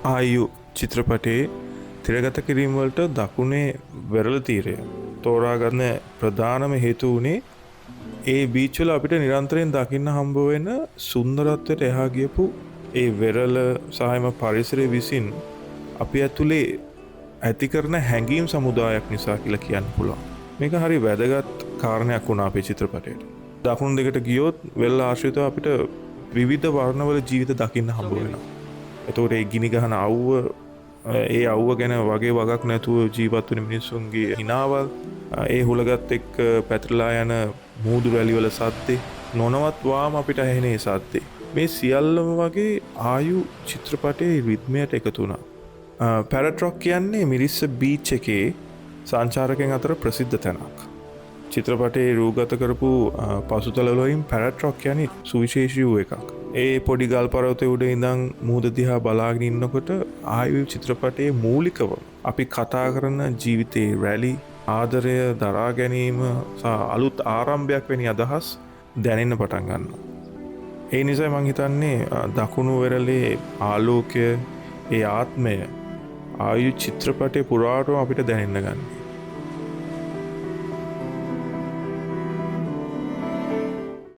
ආයු චිත්‍රපටයේ තිරගත කිරීම වලට දකුණේ වෙරළ තීරය තෝරාගන්න ප්‍රධානම හේතුව වුණේ ඒ බීච් වල අපිට නිරන්තරයෙන් දකින්න හම්බ වෙන සුන්දරත්වයට එහා ගියපු ඒ වෙරළ සහ එම පරිසරය විසින් අපි ඇතුලේ ඇති කරන හැඟීම් සමුදායක් නිසා කියලා කියන්න පුළුවන්. මේක හරි වැදගත් කාරණයක් වුණා අපේ චිත්‍රපටයට. දකුණු දෙකට ගියොත් වෙරළ ආශ්‍රිතව අපිට විවිධ වර්ණවල ජීවිත දකින්න හම්බ වෙනවා. එතකොට ඒ ගිනි ගහන අවුව, ඒ අවුව ගැන වගේ වගක් නැතුව ජීවත් වෙන මිනිස්සුන්ගේ හිනාවල්, ඒ හුලගත් එක්ක පැතිරලා යන මූදු රැලි වල සද්දේ, නොනවත්වාම අපිට ඇහෙන ඒ සද්දේ. මේ සියල්ලම වගේ ආයු චිත්‍රපටයේ රිද්මයට එකතු වුණා. පැරට් රොක් කියන්නේ මිරිස්ස බීච් එකේ සංචාරකයන් අතර ප්‍රසිද්ධ තැනක්. චිත්‍රපටයේ රූගත කරපු පසුතල වලින් පැරට් රොක් කියන්නේ සුවිශේෂී වූ එකක්. ඒ පොඩි ගල් පර්වතය උඩ ඉඳන් මුහුද දිහා බලාගෙන ඉන්නකොට ආයු චිත්‍රපටයේ මූලිකව අපි කතා කරන ජීවිතයේ රැලි, ආදරය, දරා ගැනීම සහ අලුත් ආරම්භයක් වැනි අදහස් දැනෙන්න පටන් ගන්නවා. ඒ නිසා මං හිතන්නේ දකුණු වෙරළේ ආලෝකය, ඒ ආත්මය ආයු චිත්‍රපටයේ පුරාටම අපිට දැනෙන්න ගන්න.